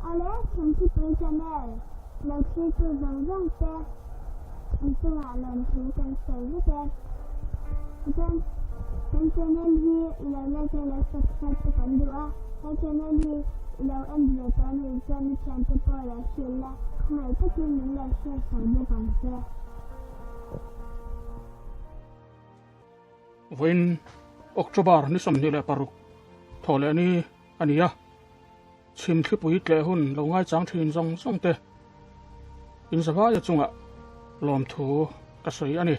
Awle, Chhimchhipui Channel lo thirtu zawng zawng te an chungah lawmthu kan sawi vek e. Tichuan, kan channel hi i lo like a, lo subscribe te kan duh a, he channel hi i lo en ve tawh a nih chuan i thiante pawh lo hrilh la, khawngaih takin min lo share sak bawk ang che. Vawiin October ni 26 thawhleh ni a ni a, chhim thlipui tleh hun lo ngaichang thin zawng zawng te inzavaia chungah lawmthu ka sawi a ni.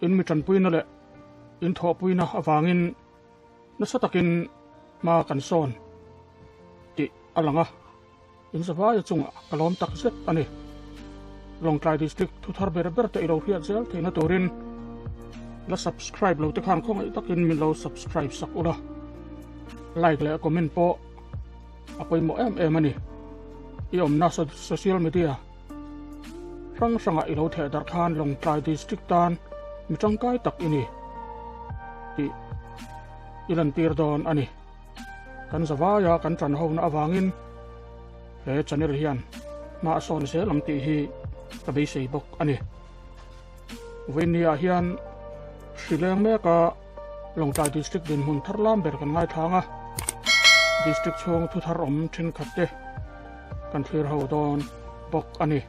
In mi tanpuina leh in thawhpuina avangin nasa takin hma kan sawn tih a lang a, inzavaia chungah ka lawm tak zet a ni. Lawngtlai District thuthar ber ber te i lo hriat zel theihna turin la subscribe lo te khan khawngaih takin min lo subscribe sak ula, like leh comment pawh a pawimawh em em a ni. I awmna social media hrang hrangah i lo theh darh khan Lawngtlai District tan mi tangkai tak i ni tih i lantir dawn a ni. Kan zavaia kan tan hona avangin he channel hian hma a sawn zel ang tih hi ka beisei bawk a ni. Vawinia hian hrileng meka Lawngtlai District dinhmun thar lam ber kan ngaithlang a, District chhung thu thar awm thenkhat te kan thlir ho dawn bawk a ni.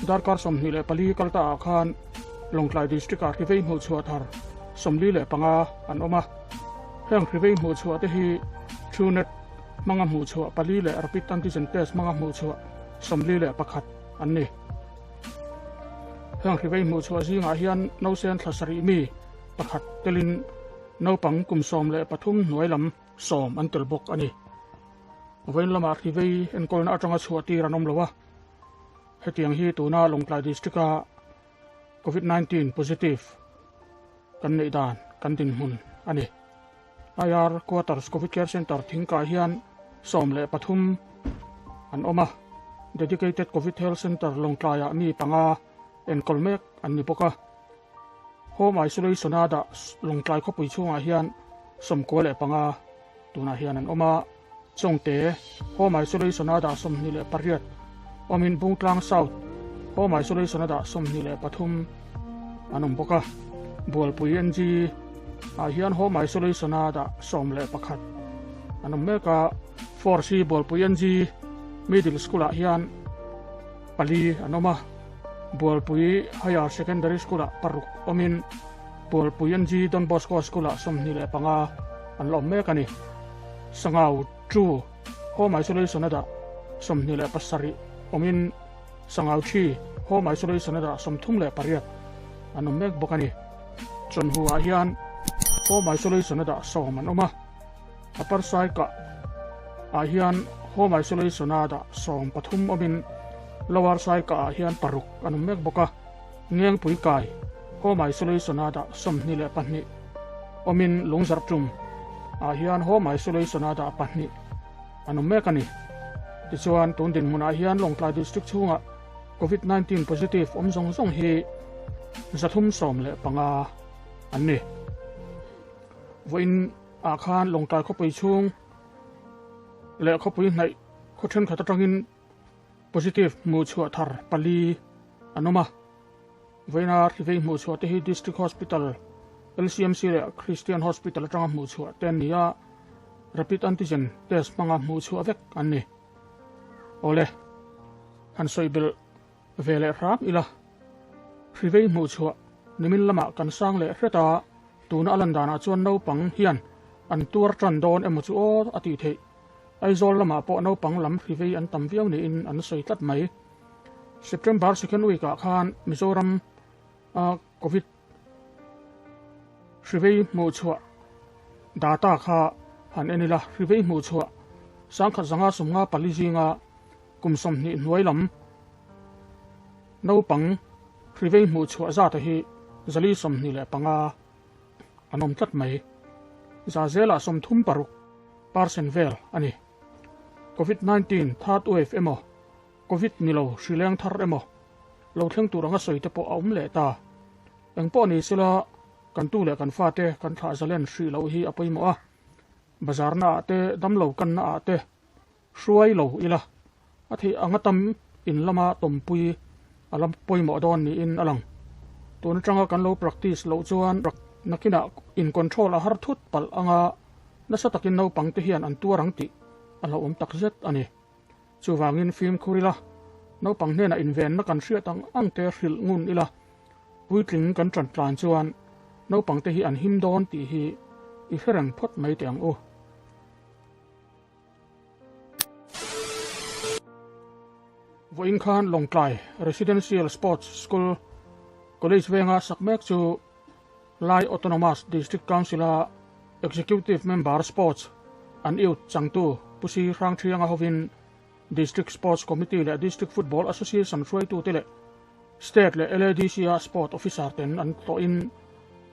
Darkar 24 kal ta ah khan Lawngtlai District ah hrivei hmuhchhuah thar 45 an awm a, heng hrivei hmuhchhuah te hi Truenat hmanga hmuhchhuah pali leh Rapid Antigen Test hmanga hmuhchhuah 41 an ni. Heng hrivei hmuhchhuah zingah hian nausen thla sarih mi pakhat telin naupang kum 13 hnuai lam 10 an tel bawk a ni. Vawiin lamah hrivei enkawlna atanga chhuah tir an awm lo a, hetiang hi tuna Lawngtlai District-a Covid-19 positive kan neih dan kan dinhmun a ni. IR Quarters Covid Care Centre thingkah hian 13 an awm a, Dedicated Covid Health Centre Lawngtlaiah mi panga enkawl mek an ni bawk a. Home Isolation-a dah Lawngtlai khawpui chhungah hian 95 tunah hian an awm a, Chawngte Home Isolation-a dah 28 awmin Bungtlang South Home Isolation-a dah 23 an awm bawk a, Bualpui NG ah hian Home Isolation-a dah 11 an awm mek a, Force hi Bualpui NG Middle School-ah hian pali an awm a, Bualpui Higher Secondary School-ah paruk awmin Bualpui NG Don Bosco School-ah 25 an la awm mek a ni. Sangau Two Home Isolation-a dah 27 awmin Sangau Three Home Isolation-a dah 38 an awm mek bawk a ni. Chawnhu-ah hian Home Isolation-a dah 10 an awm a, Upper Saikah ah hian Home Isolation-a dah 13 awmin Lower Saikah ah hian paruk an awm mek bawk a, Ngengpui Kai Home Isolation-a dah 22 awmin Lungzarhtum ah hian Home Isolation-a dah pahnih an awm mek a ni. Tichuan, tun dinhmunah hian Lawngtlai District chhungah Covid-19 positive awm zawng zawng hi 315 an ni. Vawiin ah khan Lawngtlai khawpui chhung leh khawpui hnaih khaw thenkhat atangin positive hmuhchhuah thar pali an awm a. Vawiina hrivei hmuhchhuah te hi District Hospital, LCMC leh Christian Hospital atanga hmuhchhuah te an ni a, Rapid Antigen Test hmanga hmuhchhuah vek an ni. Awle, han sawi belh ve leh hram ila, hrivei hmuhchhuah nimin lamah kan sang leh hret a, Tuna a lan danah chuan naupang hian an tuar tan dawn emaw chu aw a tih theih. Aizawl lamah pawh naupang lam hrivei an tam viau niin an sawi tlat mai. September second week ah khan Mizoram a Covid hrivei hmuhchhuah data kha han en ila, hrivei hmuhchhuah 1154 zinga kum 20 hnuai lam Naupang hrivei hmuhchhuah zata hi 425 an awm tlat mai. Za zelah 36 percent vel a ni. Covid 19 third wave emaw, Covid ni lo hrileng thar emaw lo thleng tur anga sawi te pawh a awm leh ta. Engpawh ni sela kan tu leh kan fate kan thlah zalen hrih loh hi a pawimawh a. Bazar na ah te, damlo kan na ah te hruai lo ila, a theih anga tam in lama tawmpui a la pawimawh dawn niin a lang. Tun atanga kan lo practice loh chuan nakinah in control a har thut palh anga nasa takin naupang te hian an tuar ang tih a hlauhawm takzet a ni. Chuvangin fimkhur ila, naupang hnenah invenna kan hriat ang ang te hrilh ngun ila, puitling kan ṭan tlan chuan naupang te hi an him dawn tih hi i hre reng phawt mai teh ang u. Vawiin khan Lawngtlai Residential Sports School College venga sak mek chu Lai Autonomous District Council-a Executive Member Sports an iut changtu Pu Si Hrangthianga hovin District Sports Committee leh District Football Association hruaitute leh State leh LADC-a Sport Officer ten an tlawhin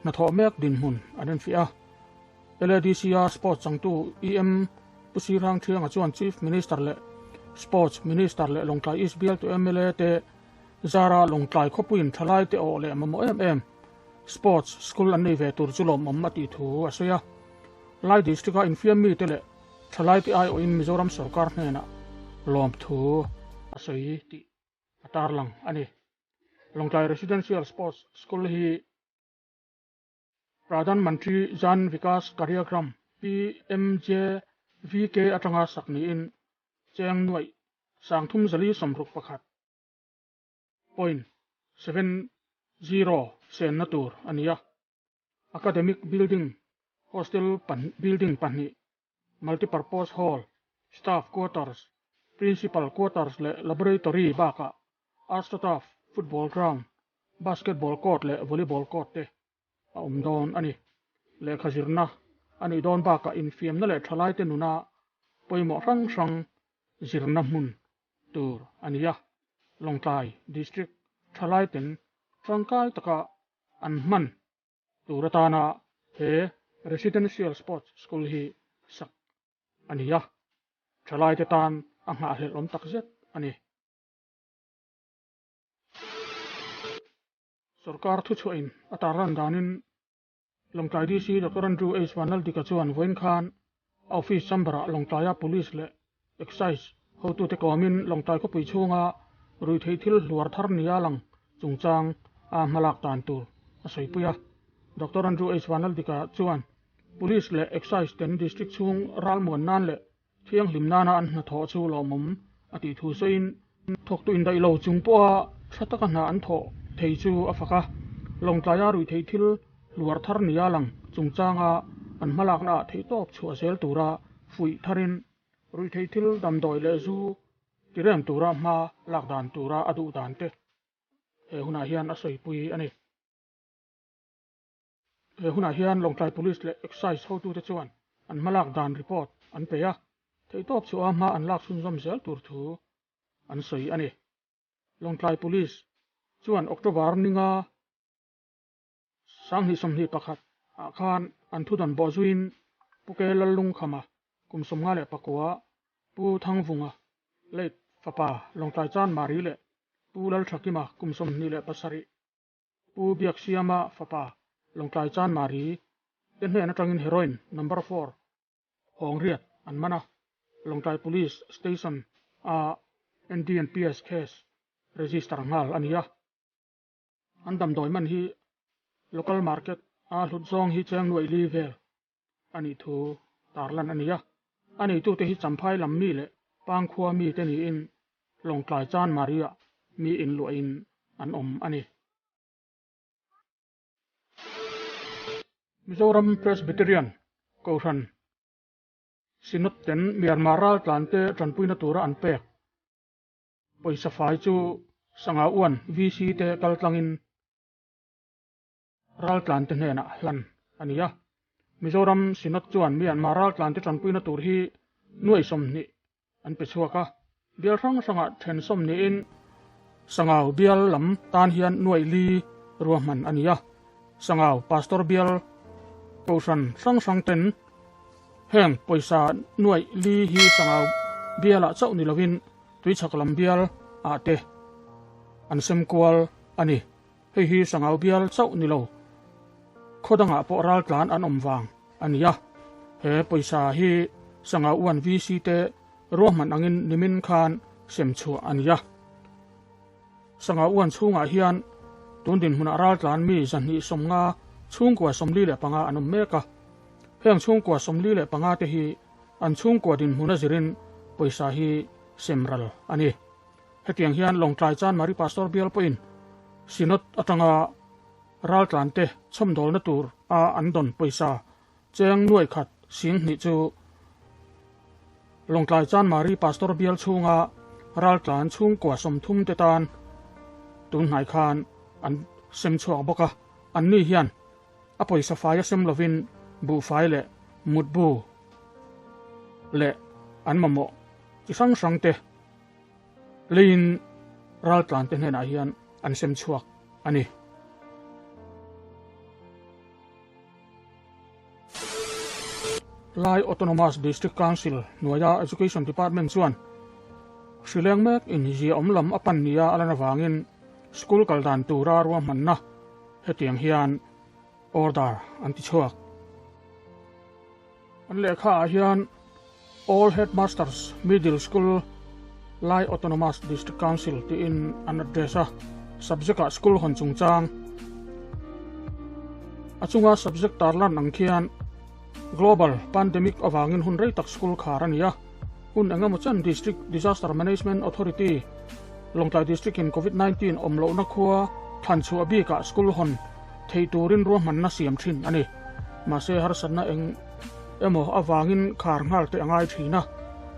hnathawh mek dinhmun an enfiah a. LADC-a Sports changtu EM Pu Si Hrangthianga chuan Chief Minister leh Sports Minister leh Lawngtlai East bialtu mla te Zara Lawngtlai khawpuiin thalai te awh leh mamawh em em Sports School an nei ve tur chu lawmawm a tih thu a sawi a. Lai District-a infiam mite leh thalai te aiawhin Mizoram sorkar hnenah lawmthu a sawi tih a tarlang a ni. Lawngtlai Residential Sports School hi Pradhan Mantri Jan Vikas Karyagram, PMJVK, atanga sak niin cheng nuaih 3061. 0.70 senna tur a ni a. Academic building, hostel building pahnih, multipurpose hall, staff quarters, principal quarters leh laboratory bakah astroturf football ground, basketball court leh volleyball court te a awm dawn a ni. Lehkha zirna a nih dawn bakah infiamna leh thalaite nuna pawimawh hrang hrang zirna hmun tur a ni a, Lawngtlai District thalaiten tangkai taka an hman tur atana he Residential Sports School hi sak a ni a, thalaite tan a nghahhlelh awm takzet a ni. Sorkar thuchhuahin a tarlan danin Lawngtlai DC Doctor Andrew H Vanlaldika chuan vawiin khan a office chamber-ah Lawngtlaia Police leh Excise hotute kawmin Lawngtlai khawpui chhunga ruihtheih thil hluar thar nia lang chungchang a hmalak dan tur a sawipui a. Doctor Andrew H Vanlaldika chuan Police leh Excise ten district chhung ralmuan nan leh Thianghlim nana an hnathawh chu lawmawm a tih thu sawiin, thawktu indaih lo chung pawha tha taka hna an thawh thei chu a fak a, Lawngtlaia ruihtheih thil hluar thar nia lang chungchanga an hmalaknaah theihtawp chhuah zel tura fuih tharin ruihtheih thil damdawi leh zu tirem tura hma lak dan tura a duh dan te he hunah hian a sawipui a ni. He hunah hian Lawngtlai Police leh Excise hotute chuan an hmalak dan report an pe a, theihtawp chhuah a hma an lak chhunzawm zel tur thu an sawi a ni. Lawngtlai Police chuan October ninga 2021 ah khan an thudawn bawh zuiin Pu Ke Lallungkhama kum 59, Pu Thangvunga late fapa Lawngtlai Chanmari leh Pu Lalthakima kum 27, Pu Biaksiama fapa Lawngtlai Chanmari te hnen atangin heroin number four hawng riat an man a, Lawngtlai Police Station a NDNPS case register nghal a ni a. An damdawi man hi local market a hlut zawng hi cheng nuaih li vel a nih thu tarlan a ni a. A neitute hi Champhai lam mi leh Pangkhua mi te niin Lawngtlai Chanmari-ah mi inluahin an awm a ni. Mizoram Presbyterian Kohhran Synod ten Myanmar raltlante tanpuina tura an pek pawisa fai chu Sangha Uan VC te kaltlangin raltlante hnenah hlan a ni a. Mizoram Synod chuan Myanmar raltlante tanpuina tur hi nuai 20 an pe chhuak a, bial hrang hrangah then sawm niin Sangau bial lam tan hian nuai li ruahman a ni a. Sangau Pastor bial Kohhran hrang hrang ten heng pawisa nuai li hi Sangau bialah chauh ni lovin Tuichhak lam bial ah te an sem kual a ni. Hei hi Sangau bial chauh ni lo, khaw dangah pawh raltlan an awm vang a ni a. He pawisa hi Sangha Uan VC te ruahman angin nimin khan sem chhuah a ni a. Sangha Uan chhungah hian tun dinhmunah raltlan mi 250 chhungkua 45 an awm mek a. Heng chhungkua 45 te hi an chhungkua dinhmun a zirin pawisa hi sem ral a ni. Hetiang hian Lawngtlai Chanmari Pastor bial pawhin Synod atanga raltlan te chhawmdawlna tur a an dawn pawisa cheng nuai khat sing hnih chu Lawngtlai Chanmari Pastor bial chhunga raltlan chhungkua 30 te tan tun hnai khan an sem chhuak bawk a. An ni hian a pawisa fai a sem lovin buhfai leh mutbu leh an mamawh chi hrang hrang te leiin raltlan te hnenah hian an sem chhuak a ni. Lai Autonomous District Council hnuaia Education Department chuan hrileng mek inzia awm lam a pan nia a lan avangin school kal dan tura ruahmanna hetiang hian order an ti chhuak. An lehkha ah hian All Headmasters Middle School Lai Autonomous District Council tiin an address a, subject ah school hawn chungchang a chunga subject tarlan ang khian Global pandemic avangin hun rei tak school khar a ni a, hun engemaw chen District Disaster Management Authority Lawngtlai District in Covid 19 awm lohna khua thlan chhuah bikah school hawn thei turin ruahmanna siam thin a ni. Mahse harsatna eng emaw avangin khar nghal te a ngai thin a,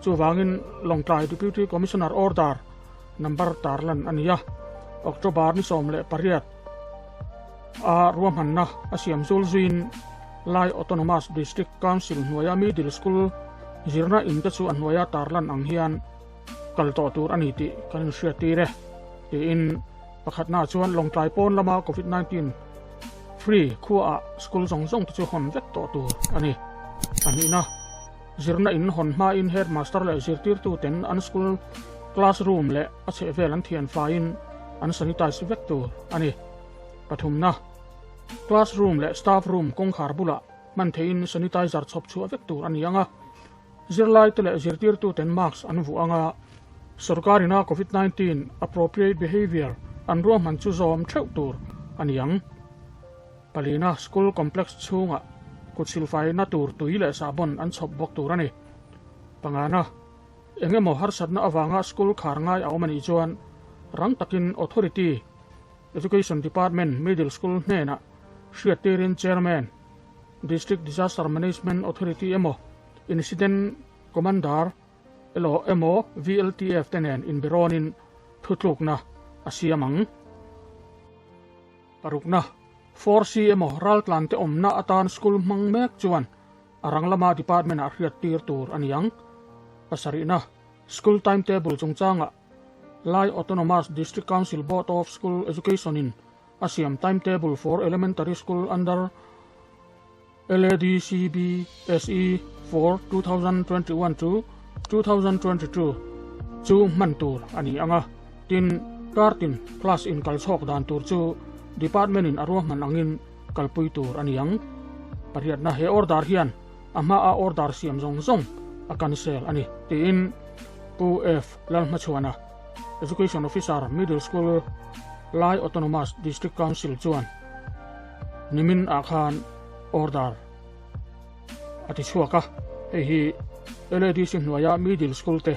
chuvangin Lawngtlai Deputy Commissioner Order number tarlan a ni a, October ni 18 a ruahmanna a siam zul zuiin Lai Autonomous District Council hnuaia Middle School zirna in te chu a hnuaia tarlan ang hian kal tawh tur a ni tih kan inhriattir e, tiin pakhatna chuan Lawngtlai pawn lama Covid 19 free khuaah school zawng zawng te chu hawn vek tawh tur a ni. Pahnihna, zirna in hawn hmain headmaster leh zirtirtu ten an school classroom leh a chhehvel an thian faiin an sanitize vek tur a ni. Pathumna, classroom leh staff room kawngkhar bulah hman theihin sanitizer chhawp chhuah vek tur a ni ang a, zirlai te leh zirtirtu ten mask an vuah ang a, sorkarina Covid 19 appropriate behaviour an ruahman chu zawm theuh tur a ni ang. Palina, school complex chhungah kut silfaina tur tui leh sahbawn an chhawp bawk tur a ni. Pangana, engemaw harsatna avanga school khar ngai a awm a nih chuan rang takin authority Education Department Middle School hnenah hriattirin Chairman, District Disaster Management Authority emaw Incident Commander elaw emaw VLTF te nen inberawnin thutlukna a siam ang. Parukna, 4C emaw raltlan te awmna atan school hmang mek chuan a rang lama department ah hriattir tur a ni ang. Pasarihna, School timetable chungchangah Lai Autonomous District Council Board of School Education in a siam timetable for elementary school under LADCBSE for 2021 to 2022 chu hman tur a ni ang a, tin, kartin class in kal chhawk dan tur chu department in a ruahman angin kalpui tur a ni ang. Pariatna he order hian a hmaa order siam zawng zawng a cancel a ni, tiin Pu F. Lalhmachhuana, Education Officer, Middle School, Lai Autonomous District Council chuan nimin ah khan order a ti chhuak a, hei hi LADC hnuaia Middle School te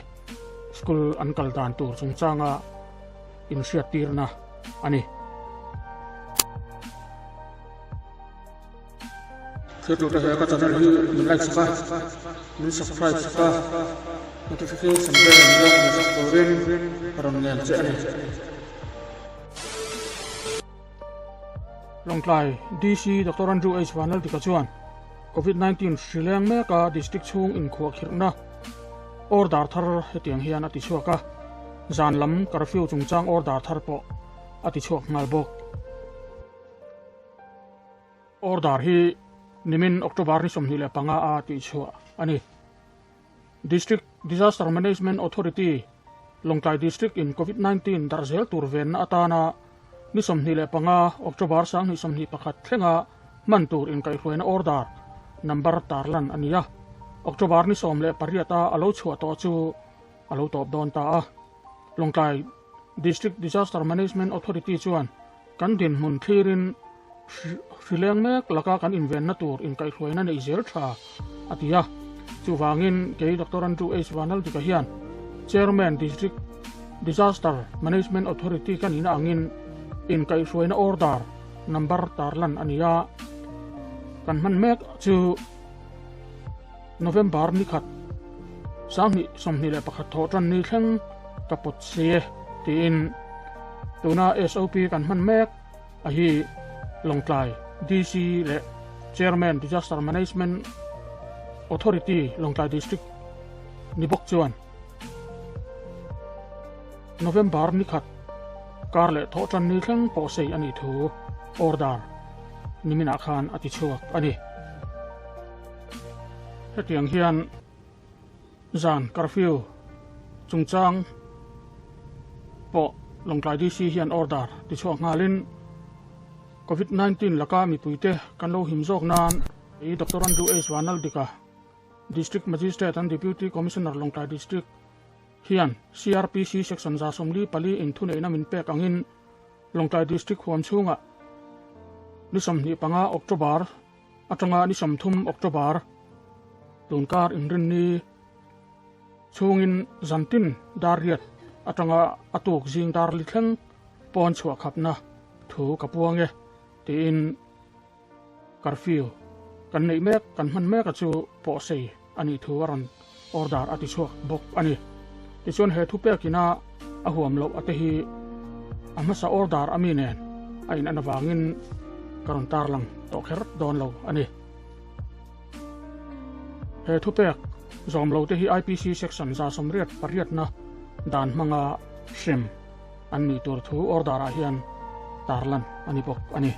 school an kal dan tur chungchanga inhriattirna a ni. Thiltute he ka channel hi min like sak a, min subscribe sak a, notification bell min lo on sak turin ka rawn ngen che a ni. Lawngtlai DC Doctor Andrew H Vanlaltika chuan Covid 19 hri leng mek a district chhung inkhuahkhirhna order thar hetiang hian a ti chhuak a, zan lam curfew chungchang order thar pawh a ti chhuak nghal bawk. Order hi nimin October ni 25 a tihchhuah a ni. District Disaster Management Authority, Lawngtlai District in Covid 19 darh zel tur venna atana ni 25 October 2021 thlenga hman tur inkaihhruaina order number tarlan a ni a, October ni 18 a a lo chhuah tawh chu a lo tawp dawn ta a. Lawngtlai District Disaster Management Authority chuan kan dinhmun thlirin hrileng mek laka kan invenna tur inkaihhruaina neih zel tha a ti a. Chuvangin kei Doctor Andrew H. Vanaldika hian Chairman District Disaster Management Authority ka nihna angin inkaihhruaina order number tarlan a ni a. Kan hman mek chu November ni khat 2021 thawh tan ni thleng ka pawt si e tiin tuna SOP kan hman mek a hi Lawngtlai DC leh Chairman Disaster Management Authority Lawngtlai District ni bawk chuan November ni khat kar leh thawh tan ni thleng pawh sei a nih thu order niminah khan a ti chhuak a ni. Hetiang hian zan curfew chungchang pawh Lawngtlai DC hian order ti chhuak nghalin Covid-19 laka mipuite kan lo him zawk nan i Doctor Andrew H. Vanaldika, District Magistrate and Deputy Commissioner Lawngtlai District hian CRPC Section 144 in thuneihna min pek angin Lawngtlai District huam chhungah ni 25 October atanga ni 30 October tunkar inrinni chhungin zantin dar riat atanga a tuk zing dar li thleng pawn chhuah khapna thu ka puang e tiin curfew kan neih mek kan hman mek a chu pawh sei a nih thu a rawn order a ti chhuak bawk a ni. Tichuan he thupek ina a huam loh a te hi a hmasa order a mi nen a in an avangin ka rawn tarlang tawh kher dawn lo a ni. He thupek zawm lo te hi IPC section 188 na dan hmanga hrem an nih tur thu order ah hian tarlan a ni bawk a ni.